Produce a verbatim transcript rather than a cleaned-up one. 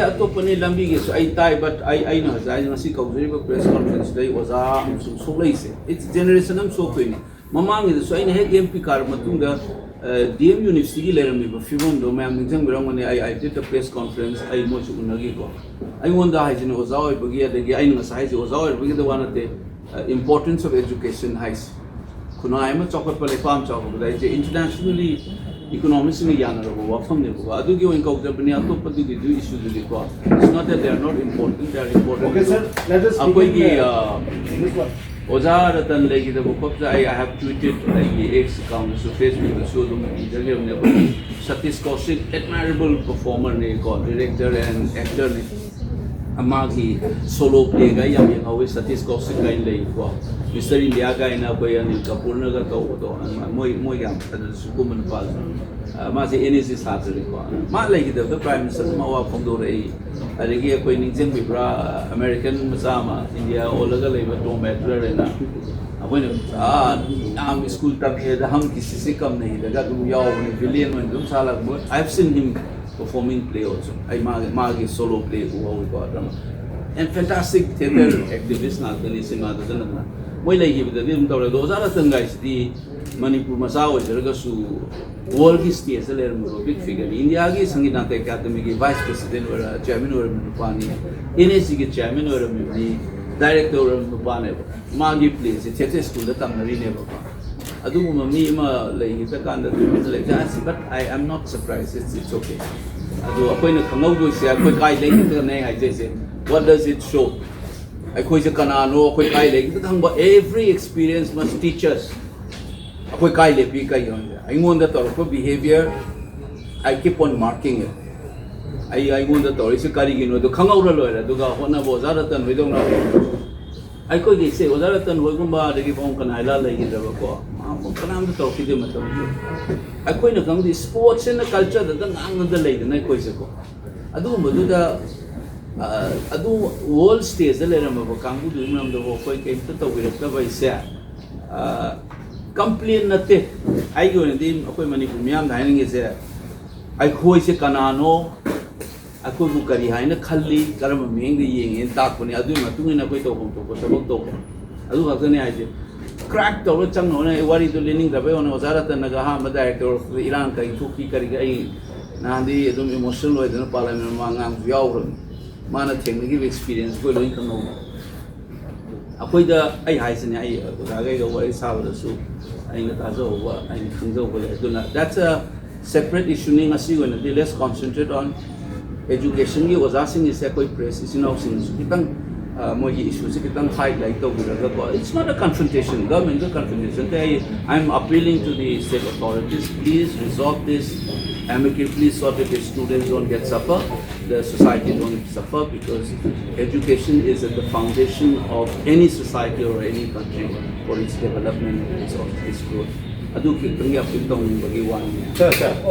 ꯑꯇꯣꯞꯄꯅꯤ, ꯂꯝꯕꯤꯒꯤꯁꯨ ꯑꯩ ꯇꯥꯏ, but ꯑꯩ, ꯑꯩꯅ ꯉꯁꯥꯏ ꯉꯁꯤ ꯀꯧꯖꯔꯤꯕ press conference ꯗ ꯑꯩ ꯑꯣꯖꯥ ꯑꯃꯁꯨꯡ ꯁꯣꯛꯂꯛꯏꯁꯦ, it's generation ꯑꯃ ꯁꯣꯛꯇꯣꯏꯅꯤ꯫ ꯃꯃꯥꯡꯒꯤꯗꯁꯨ ꯑꯩꯅ ꯍꯦꯛ M P ꯀꯥꯔꯕ ꯃꯇꯨꯡꯗ, ꯑ, D M University ꯒꯤ ꯂꯩꯔꯝꯃꯤꯕ ꯐꯤꯕꯝꯗꯣ ꯃꯌꯥꯝ ꯅꯤꯡꯁꯤꯡꯕꯤꯔꯝꯒꯅꯤ꯫ ꯑꯩ, I did a press conference, ꯑꯩ ꯃꯣꯏꯁꯨ ꯎꯅꯈꯤꯀꯣ꯫ ꯑꯩꯉꯣꯟꯗ ꯍꯥꯏꯁꯤꯅ ꯑꯣꯖꯥ ꯑꯣꯏꯕꯒꯤ, ꯑꯗꯒꯤ ꯑꯩꯅ ꯉꯁꯥꯏ ꯍꯥꯏꯁꯦ ꯑꯣꯖꯥ ꯑꯣꯏꯕꯒꯤꯗ ꯋꯥ ꯅꯠꯇꯦ, ꯑ, importance of education ꯍꯥꯏꯁꯦ꯫ ꯈꯨꯟꯅꯥꯏ ꯑꯃ ꯆꯥꯎꯈꯠꯄ, ꯂꯩꯄꯥꯛ ꯑꯃ ꯆꯥꯎꯈꯠꯄꯗ ꯑꯩꯁꯦ internationally economist ꯁꯤꯡꯅ ꯌꯥꯅꯔꯕ ꯋꯥꯐꯝꯅꯦꯕꯀꯣ꯫ ꯑꯗꯨꯒꯤ ꯑꯣꯏꯅ ꯀꯧꯖꯕꯅꯤ, ꯑꯇꯣꯞꯄꯗꯨꯒꯤꯗꯨ issue ꯗꯨꯗꯤꯀꯣ, it's not that they are not important, they are important. Okay, sir, let us begin, ꯑꯩꯈꯣꯏꯒꯤ, uh, ꯑ, this one. ꯑꯣꯖꯥ ꯔꯇꯟ ꯂꯩꯈꯤꯗꯕ ꯈꯣꯠꯄꯗ ꯑꯩ, I have tweeted, ꯑꯩꯒꯤ X account ꯗꯁꯨ, Facebook ꯗꯁꯨ ꯑꯗꯨꯝ ꯏꯖꯈꯤꯕꯅꯦ꯫ ꯑꯩꯈꯣꯏ Satish ꯀꯧꯁꯤꯛ admirable performer ꯅꯦꯀꯣ, director and actor ꯅꯤ꯫ ꯃꯥꯒꯤ solo play ꯒ ꯌꯥꯝ ꯌꯦꯡꯍꯧꯋꯤ, ꯁꯇꯤꯁ ꯀꯧꯁꯤꯛ ꯀꯥꯏꯅ ꯂꯩꯀꯣ, Mister India ꯀꯥꯏꯅ ꯑꯩꯈꯣꯏ ꯑꯅꯤꯜ ꯀꯄꯨꯔꯅꯒ ꯇꯧꯕꯗꯣ, ꯃꯣꯏ, ꯃꯣꯏ ꯌꯥꯝ ꯐꯖꯅ ꯁꯨꯒꯨꯝꯕ ꯅꯨꯄꯥꯁꯨ꯫ ꯑ, ꯃꯥꯁꯦ N S G ꯁꯥꯇ꯭ꯔꯅꯤꯀꯣ꯫ ꯃꯥ ꯂꯩꯈꯤꯗꯕꯗ Prime Minister ꯑꯗꯨꯝ ꯑꯋꯥ ꯐꯣꯡꯗꯣꯔꯛꯏ꯫ ꯑꯗꯒꯤ ꯑꯩꯈꯣꯏ ꯅꯤꯡꯁꯤꯡꯕꯤꯕ꯭ꯔꯥ, American ꯃꯆꯥ ꯑꯃ India ꯑꯣꯜꯂꯒ ꯂꯩꯕ Tom Adler ꯍꯥꯏꯅ, ꯑꯩꯈꯣꯏꯅ, ꯑꯥ, ꯌꯥꯝ school ꯇꯝꯃꯤꯉꯩꯗ ꯍꯝ ꯀꯤꯁꯤꯁꯤ ꯀꯝ ꯅꯍꯤ ꯗꯒ ꯑꯗꯨꯝ ꯌꯥꯎꯕꯅꯦ, villain ꯑꯣꯏꯅ ꯑꯗꯨꯝ ꯁꯥꯜꯂꯒ꯫ I have seen him performing play also. ꯑꯩ ꯃꯥꯒꯤ, ꯃꯥꯒꯤ solo play ꯎꯍꯧꯋꯤꯀꯣ, ꯑꯗꯨꯝ꯫ And fantastic theater activist ꯉꯥꯛꯇꯅꯤ ꯁꯤꯅꯦꯃꯥꯗꯨꯗ ꯅꯠꯇꯅ꯫ ꯃꯣꯏ ꯂꯩꯈꯤꯕꯗꯗꯤ ꯑꯗꯨꯝ ꯇꯧꯔꯦ꯫ ꯑꯗꯣ ꯑꯣꯖꯥ ꯔꯇꯟ ꯒꯥꯏꯁꯤꯗꯤ ꯃꯅꯤꯄꯨꯔ ꯃꯆꯥ ꯑꯣꯏꯖꯔꯒꯁꯨ world ꯒꯤ stage ꯗ ꯂꯩꯔꯝꯕ big figure ꯅꯤ꯫ India ꯒꯤ ꯁꯪꯒꯤꯠ ꯅꯥꯇꯛ ꯑꯦꯀꯥꯗꯃꯤꯒꯤ vice president ꯑꯣꯏꯔ, chairman ꯑꯣꯏꯔꯝꯕ ꯅꯨꯄꯥꯅꯤ꯫ N S G ꯒꯤ chairman ꯑꯣꯏꯔꯝꯃꯤꯕꯅꯤ, director ꯑꯣꯏꯔꯝꯕ ꯅꯨꯄꯥꯅꯦꯕ꯫ ꯃꯥꯒꯤ play ꯁꯦ theatre school ꯗ ꯇꯝꯅꯔꯤꯅꯦꯕꯀꯣ꯫ ꯑꯗꯨꯒꯨꯝꯕ ꯃꯤ ꯑꯃ ꯂꯩꯈꯤꯗ ꯀꯥꯟꯗ ꯑꯗꯨꯃꯥꯏꯅ ꯂꯩ꯫ But I am not surprised, it's, it's okay. ꯑꯗꯣ ꯑꯩꯈꯣꯏꯅ ꯈꯪꯍꯧꯗꯣꯏꯁꯦ, ꯑꯩꯈꯣꯏ ꯀꯥꯏ ꯂꯩꯒꯗꯒꯅꯦ ꯍꯥꯏꯖꯩꯁꯦ, what does it show? ꯑꯩꯈꯣꯏꯁꯦ ꯀꯅꯥꯅꯣ, ꯑꯩꯈꯣꯏ ꯀꯥꯏ ꯂꯩꯒꯗ ꯈꯪꯕ, every experience must teach us. ꯑꯩꯈꯣꯏ ꯀꯥꯏ ꯂꯦꯞꯄꯤ, ꯀꯩꯒꯤꯅꯣ ꯍꯥꯏꯁꯦ? ꯑꯩꯉꯣꯟꯗ ꯇꯧꯔꯛꯄ behaviour, I keep on marking it. ꯑꯩ, ꯑꯩꯉꯣꯟꯗ ꯇꯧꯔꯛꯏꯁꯦ ꯀꯔꯤꯒꯤꯅꯣꯗꯣ ꯈꯪꯍꯧꯔ ꯂꯣꯏꯔꯦ꯫ ꯑꯗꯨꯒ ꯍꯣꯠꯅꯕ ꯑꯣꯖꯥ ꯔꯇꯟ ꯍꯣꯏꯗꯧꯅ ꯑꯩꯈꯣꯏꯒꯤ ꯏꯆꯦ ꯑꯣꯖꯥ ꯔꯇꯟ ꯍꯣꯏꯒꯨꯝꯕ, ꯑꯗꯒꯤ ꯄꯥꯕꯨꯡ ꯀꯅꯥꯏꯂꯥ ꯂꯩꯈꯤꯗ꯭ꯔꯕꯀꯣ, ꯃꯥ ꯀꯅꯥꯝꯇ ꯇꯧꯔꯛꯈꯤꯗꯦ ꯃꯇꯝꯗꯨꯗ꯫ ꯑꯩꯈꯣꯏꯅ ꯈꯪꯗꯦ, sports ꯁꯤꯅ culture ꯗ ꯉꯥꯡꯅꯗ ꯂꯩꯗꯅ ꯑꯩꯈꯣꯏꯁꯦꯀꯣ꯫ ꯑꯗꯨꯒꯨꯝꯕꯗꯨꯗ, ꯑ, ꯑꯗꯨ world stage ꯗ ꯂꯩꯔꯝꯃꯕ ꯀꯥꯡꯕꯨꯗꯨꯒꯤ ꯃꯔꯝꯗꯕꯨ ꯑꯩꯈꯣꯏ ꯀꯩꯝꯇ ꯇꯧꯕꯤꯔꯛꯇꯕ ꯍꯥꯏꯁꯦ, ꯑ, complain ꯅꯠꯇꯦ꯫ ꯑꯩꯒꯤ ꯑꯣꯏꯅꯗꯤ ꯑꯩꯈꯣꯏ ꯃꯅꯤꯄꯨꯔ ꯃꯤꯌꯥꯝꯗ ꯍꯥꯏꯅꯤꯡꯉꯤꯁꯦ, ꯑꯩꯈꯣꯏꯁꯦ ꯀꯅꯥꯅꯣ, ꯑꯩꯈꯣꯏꯕꯨ ꯀꯔꯤ ꯍꯥꯏꯅ ꯈꯜꯂꯤ, ꯀꯔꯝꯕ ꯃꯤꯠꯌꯦꯡꯗ ꯌꯦꯡꯉꯦꯅ ꯇꯥꯛꯄꯅꯤ꯫ ꯑꯗꯨꯒꯤ ꯃꯇꯨꯡ ꯏꯟꯅ ꯑꯩꯈꯣꯏ ꯇꯧꯐꯝ ꯊꯣꯛꯄ ꯊꯕꯛ ꯇꯧꯕ꯫ ꯑꯗꯨ ꯈꯛꯇꯅꯤ ꯍꯥꯏꯁꯦ꯫ ꯀ꯭ꯔꯦꯛ ꯇꯧꯔꯒ ꯆꯪꯅꯕꯅꯦ꯫ ꯑꯩ ꯋꯥꯔꯤꯗꯣ ꯂꯤꯅꯤꯡꯗꯕꯩ ꯋꯥꯅꯤ꯫ ꯑꯣꯖꯥ ꯔꯇꯟꯅꯒ ꯑꯍꯥꯟꯕ ꯗꯥꯏꯔꯦꯛꯇꯔ ꯏꯔꯥꯡ ꯀꯔꯤ ꯊꯣꯛꯈꯤ ꯀꯔꯤꯒ ꯑꯩ ꯅꯍꯥꯟꯗꯤ ꯑꯗꯨꯝ ꯏꯃꯣꯁꯅꯦꯜ ꯑꯣꯏꯗꯅ ꯄꯥꯔꯂꯥꯃꯦꯟ ꯃꯃꯥꯡ ꯉꯥꯡꯕꯁꯨ ꯌꯥꯎꯈ꯭ꯔꯕꯅꯤ꯫ ꯃꯥꯅ ꯊꯦꯡꯅꯈꯤꯕ ꯑꯦꯛꯁꯄꯤꯔꯤꯌꯦꯟꯁ ꯑꯩꯈꯣꯏ ꯂꯣꯏ ꯈꯪꯍꯧꯕ꯫ ꯑꯩꯈꯣꯏꯗ ꯑꯩ ꯍꯥꯏꯁꯤꯅꯦ, ꯑꯩ ꯑꯣꯖꯥꯈꯩꯒ ꯋꯥꯔꯤ ꯁꯥꯕꯗꯁꯨ ꯑꯩꯅ ꯇꯥꯖꯍꯧꯕ, ꯑꯩꯅ ꯈꯪꯖꯍꯧꯕ ꯂꯩ꯫ ꯑꯗꯨꯅ that's a separate issue ꯅꯤ꯫ ꯉꯁꯤꯒꯤ ꯑꯣꯏꯅꯗꯤ let's concentrate on education ꯒꯤ ꯑꯣꯖꯥꯁꯤꯡꯒꯤꯁꯦ ꯑꯩꯈꯣꯏ ꯄ꯭ꯔꯦꯁ ꯏꯆꯤꯟ ꯏꯅꯥꯎꯁꯤꯡꯅꯁꯨ ꯈꯤꯇꯪ, ꯑ, ꯃꯣꯏꯒꯤ ꯏꯁꯨꯁꯦ ꯈꯤꯇꯪ highlight ꯇꯧꯕꯤꯔꯒꯀꯣ, it's not a confrontation, government ꯒ confrontation ꯇꯧꯗꯦ꯫ ꯑꯩ, I am appealing to the state authorities, please resolve this amicably so that the students don't get suffer, the society don't suffer, because education is at the foundation of any society or any country for its development and its, its growth. ꯑꯗꯨ ꯈꯤꯇꯪꯒꯤ appeal ꯇꯧꯅꯤꯡꯕꯒꯤ ꯋꯥꯅꯤ꯫ Sir, sir,